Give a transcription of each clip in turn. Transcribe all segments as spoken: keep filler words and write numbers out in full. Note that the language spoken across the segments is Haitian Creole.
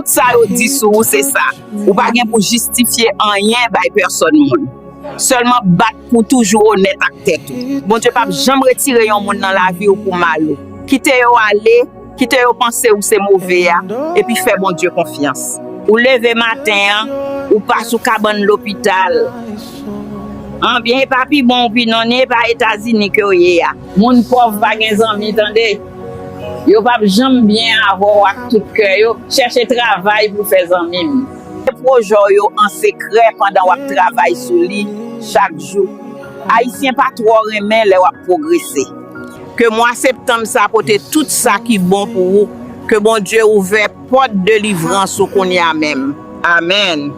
Tout sa yo di sou ou, se sa. Ou pa gen pou jistifye anyen bay pèsòn moun. Sèlman bat pou toujou onèt ak tèt ou. Bondye p ap janm retire yon moun nan lavi w pou mal ou. Kite yo ale, kite yo panse ou se move a, epi fè Bondye konfyans. Ou leve maten an, ou pa sou kabann lopital. Anbyen, e pa pi bon ou pi nonn, e pa Etazini ke w ye a. Moun pòv pa gen zanmi, tande. Yo p ap janm byen avè w ak tout kè yo. Chèche travay pou fè zanmi m. Pwojè w yo an sekrè pandan w ap travay sou li chak jou. Ayisyen pa twò renmen lè w ap pwogrese. Ke mwa septanm sa pote tout sa ki bon pou ou. Ke Bondye ouvè pòt delivrans ou kounye a menm. Amèn.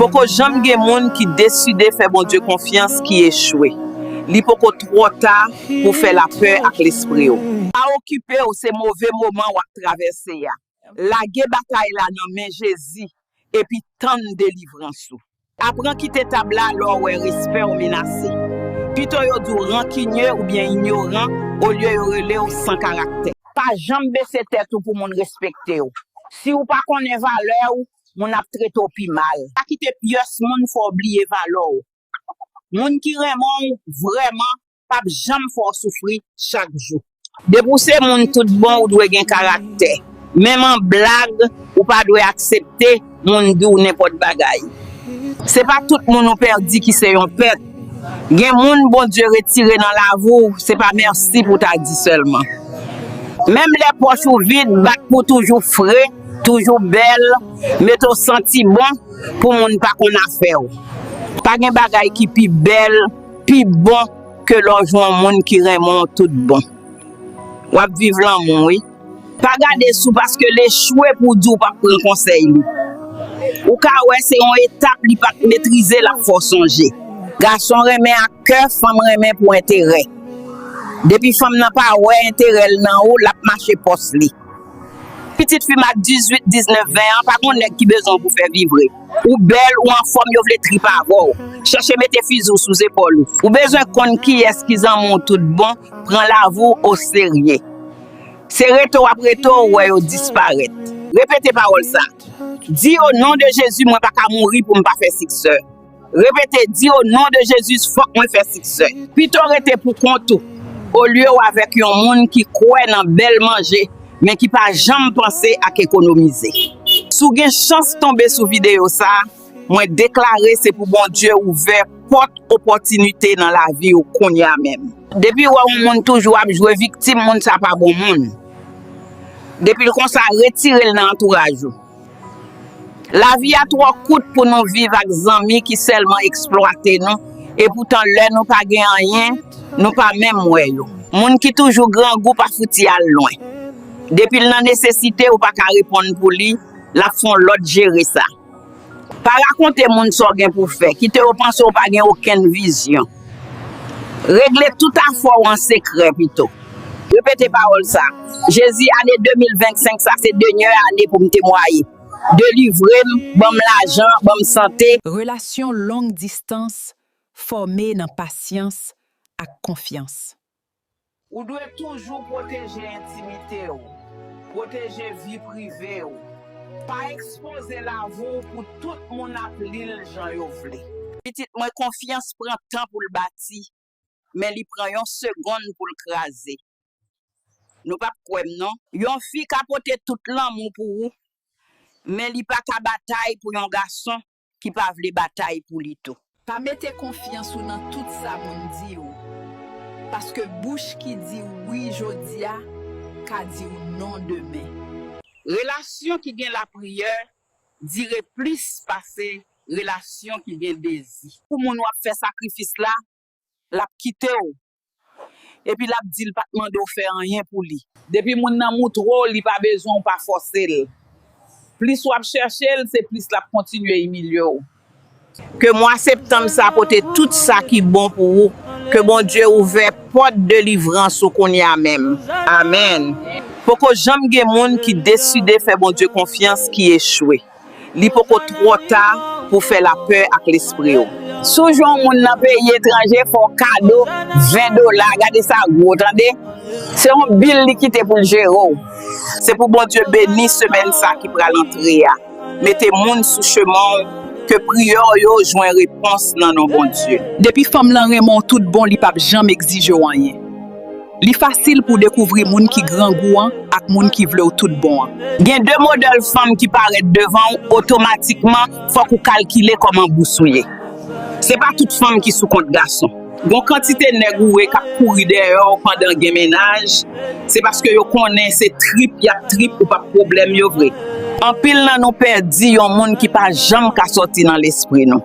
Poko janm gen moun ki deside fè Bondye konfyans ki echwe. Li poko twò ta pou fè lapè ak lespri w. Pa okipe w, se move moman w ap travèse a. Lage batay la nan men Jezi epi tann delivrans ou. Aprann kite tab la lè w wè respè w menase. Pito yo di w rankinye oubyen inyoran olye yo rele w san karaktè. Pa janm bese tèt ou pou moun respekte w. Si w pa konnen valè w, moun ap trete w pi mal. Pa kite pyès moun fè w bliye valè w. Moun ki renmen w vrèman p ap janm fè w soufri chak jou. Depi w se moun tout bon, ou dwe gen karaktè. Menm an blag, ou pa dwe aksepte moun di w nenpòt bagay. Se pa tout moun ou pèdi ki se yon pèt. Gen moun Bondye retire nan lavi w, se pa mèsi pou w ta di sèlman. Menm lè pòch ou vid, bat pou toujou fre, toujou bèl, mete w santi bon pou moun pa konn afè w. Pa gen bagay ki pi bèl, pi bon ke lè w jwenn yon moun ki renmen w tout bon. W ap viv lanmou, wi. Pa gade sou paske l echwe pou w di w p ap pran konsèy li. Ou ka wè se yon etap li pa t metrize l ap fè w sonje. Gason renmen ak kè, fanm renmen pou enterè. Depi fanm nan pa wè enterè l nan ou, l ap mache pòs li. Pitit fi m ak dizuit, diznèf, ven an, pa gon nèg ki bezwen w pou fè vivre. Ou bèl, ou anfòm, yo vle trip avè w. Chèche mete fizi w sou zepòl ou. Ou bezwen konn kiyès ki zanmi w tout bon, pran lavi w oserye. Se rete w ap rete w wè yo disparèt. Repete pawòl sa. Di, "O non de Jezi, mwen pa ka mouri pou m pa fè siksè." Repete, di, "O non de Jezi, fòk mwen fè siksè." Pito rete pou kont ou, olye w avèk yon moun ki kwè nan bèl manje, men ki pa janm panse ak ekonomize. Si w gen chans tonbe sou videyo sa a, mwen deklare se pou Bondye ouvè pòt opòtinite nan lavi w kounye a menm. Depi w wè yon moun toujou ap jwe viktim, moun sa pa bon moun. Depi l konsa, retire l nan antouraj ou. Lavi a twò kout pou nou viv ak zanmi ki sèlman eksplwate nou, epoutan lè nou pa gen anyen, nou pa menm wè yo. Moun ki toujou grangou pa fouti al lwen. Depi l nan nesesite, ou pa ka reponn pou li, l ap fè yon lòt jere sa. Pa rakonte moun sa w gen pou fè, kite yo panse w pa gen okenn vizyon. Regle tout afè w an sekrè pito. Repete pawòl sa. Jezi, ane de mil vennsenk sa, se dènyè ane pou m temwaye. Delivre m, ban m lajan, ban m sante. Relasyon long distans fòme nan pasyans ak konfyans. Ou dwe toujou pwoteje entimite w, pwoteje vi prive w. Pa ekspoze lavi w pou tout moun ap li l jan yo vle. Pitit mwen, konfyans pran tan pou l bati, men li pran yon segonn pou l kraze. Nou p ap kwè m non. Yon fi ka pote tout lanmou pou ou, men li pa ka batay pou yon gason ki pa vle batay pou li tou. Pa mete konfyans ou nan tout sa moun di w, paske bouch ki di wi jodi a ka di w non demen. Relasyon ki gen lapriyè dire plis pase relasyon ki gen dezi. Pou moun w ap fè sakrifis la, l ap kite w. Epi l ap di l pa t mande w fè anyen pou li. Depi moun nan moutre w li pa bezwen w, pa fòse l. Plis w ap chèche l, se plis l ap kontinye imilye w. Ke mwa septanm sa pote tout sa ki bon pou ou. Ke Bondye ouvè pòt delivrans ou kounye a menm. Amèn. Poko janm gen moun ki deside fè Bondye konfyans ki echwe. Li poko twò ta pou fè lapè ak lespri w. Si w jwenn yon moun nan peyi etranje, fè w kado ven dola. Gade sa gwo, tande. Se yon bil li kite pou l jere w. Se pou Bondye beni semèn sa ki pral antre a. Mete moun sou chemen w, ke priyè w yo jwenn repons nan non Bondye. Depi fanm lan renmen w tout bon, li p ap janm egzije w anyen. Li fasil pou w dekouvri moun ki grangou an ak moun ki vle w tout bon an. Gen de modèl fanm ki parèt devan w, otomatikman, fòk ou kalkile kòman bous ou ye. Se pa tout fanm ki sou kont gason. Gon kantite nèg ou wè k ap kouri dèyè w pandan gen mennaj, se paske yo konnen se trip y ap trip ou p ap pwoblèm yo vre. Anpil nan nou pèdi yon moun ki pa janm ka sòti nan lespri nou.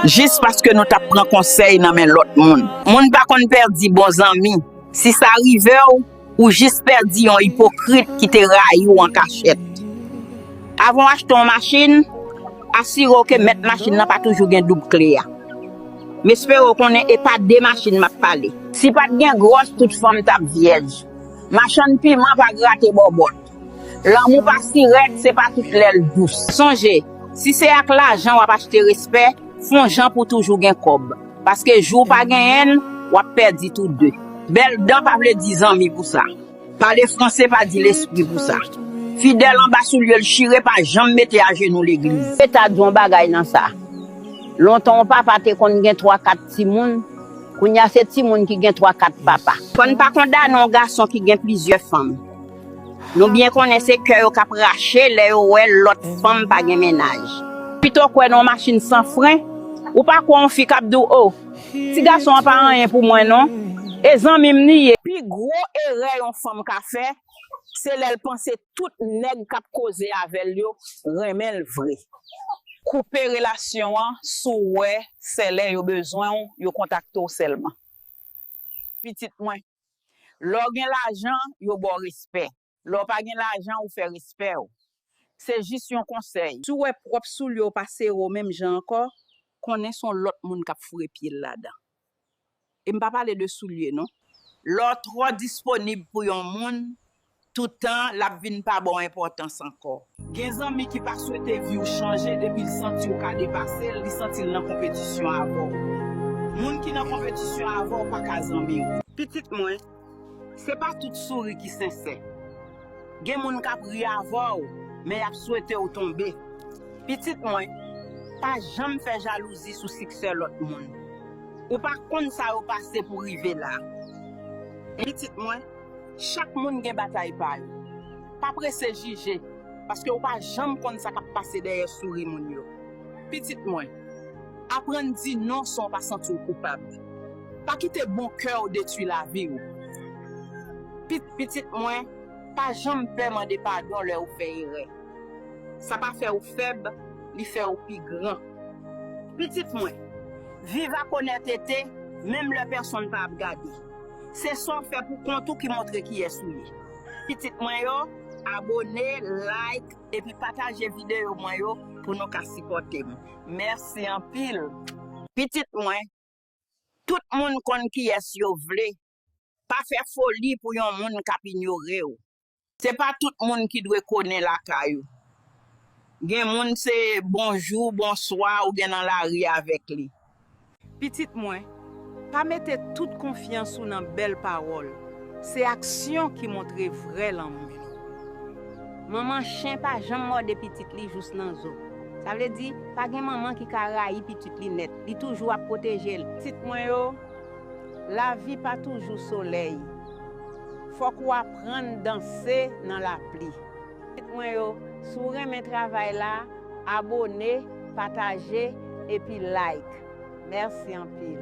Jis paske nou t ap pran konsèy nan men lòt moun. Moun pa konn pèdi bon zanmi. Si sa rive w, ou jis pèdi yon ipokrit ki te rayi w an kachèt. Avan w achte yon machin, asire w ke mèt machin nan pa toujou gen doub kle a. M espere w konnen e pa de machin m ap pale. Si pa t gen gwòs, tout fanm t ap vyèj. Machann piman pa grate bòbòt. Lanmou pa sirèt, se pa tout lè l dous. Sonje, si se ak lajan w ap achte respè, fè yon jan pou w toujou gen kòb. Paske jou w pa genyen l, w ap pèdi tou de. Bèl dan pa vle di zanmi pou sa. Pale franse pa di lespri pou sa. Fidèl anba soulye l chire pa janm mete ajenou legliz. Mwen ta di yon bagay nan sa. Lontan yon papa te konn gen twa kat timoun, kounye a se timoun ki gen twa kat papa. Fò n pa kondane yon gason ki gen plizyè fanm. Nou byen konnen se kè yo k ap rache lè yo wè lòt fanm pa gen mennaj. Pito w kwè nan yon machin san fren, ou pa kwè yon fi k ap di w, o, ti gason an pa anyen pou mwen non, e zanmi m li ye. Pi gwo erè yon fanm ka fè, se lè l panse tout nèg k ap koze avè l yo renmen l vre. Koupe relasyon an si w wè se lè yo bezwen w yo kontakte w sèlman. Pitit mwen, lè w gen lajan, yo ba w respè. Lè w pa gen lajan, ou fè respè w. Se jis yon konsèy. Si w wè pwòp soulye w pa sere w menm jan ankò, konnen se yon lòt moun k ap foure pye l ladan. E m pa pale de soulye non. Lè w twò disponib pou yon moun, tout tan, l ap vin pa ba w enpòtans ankò. Gen zanmi ki pa swete vi w chanje depi l santi w ka depase l, li santi l nan konpetisyon avè w. Moun ki nan konpetisyon avè w pa ka zanmi w. Pitit mwen, se pa tout souri ki sensè. Gen moun k ap ri avè w, men y ap swete w tonbe. Pitit mwen, pa janm fè jalouzi sou siksè lòt moun. Ou pa konn sa yo pase pou rive la. Pitit mwen, chak moun gen batay pa yo. Pa prese jije, paske w pa janm konn sa k ap pase dèyè souri moun yo. Pitit mwen, aprann di non san w pa santi w koupab. Pa kite bon kè w detwi lavi w. Pit-, pitit mwen, pa janm pè mande padon lè w fè erè. Sa pa fè w fèb, li fè w pi gran. Pitit mwen, viv ak onètete, menm lè pèsonn pa ap gade. Se sa w fè pou kont ou ki montre kiyès ou ye. Pitit mwen yo, abone, like, epi pataje videyo mwen yo pou nou ka sipòte m. Mèsi anpil. Pitit mwen, tout moun konn kiyès yo vle. Pa fè foli pou yon moun k ap inyore w. Se pa tout moun ki dwe konnen lakay ou. Gen moun se bonjou, bonswa ou gen nan lari avèk li. Pitit mwen, pa mete tout konfyans ou nan bèl pawòl. Se aksyon ki montre vrè lanmou. Manman chen pa janm mòde pitit li jous nan zo. Sa vle di, pa gen manman ki ka rayi pitit li nèt. Li toujou ap pwoteje l. Pitit mwen yo, lavi pa toujou solèy. Fòk ou aprann danse nan lapli. Pitit mwen yo, si w renmen travay la, abone, pataje, epi like. Mèsi anpil.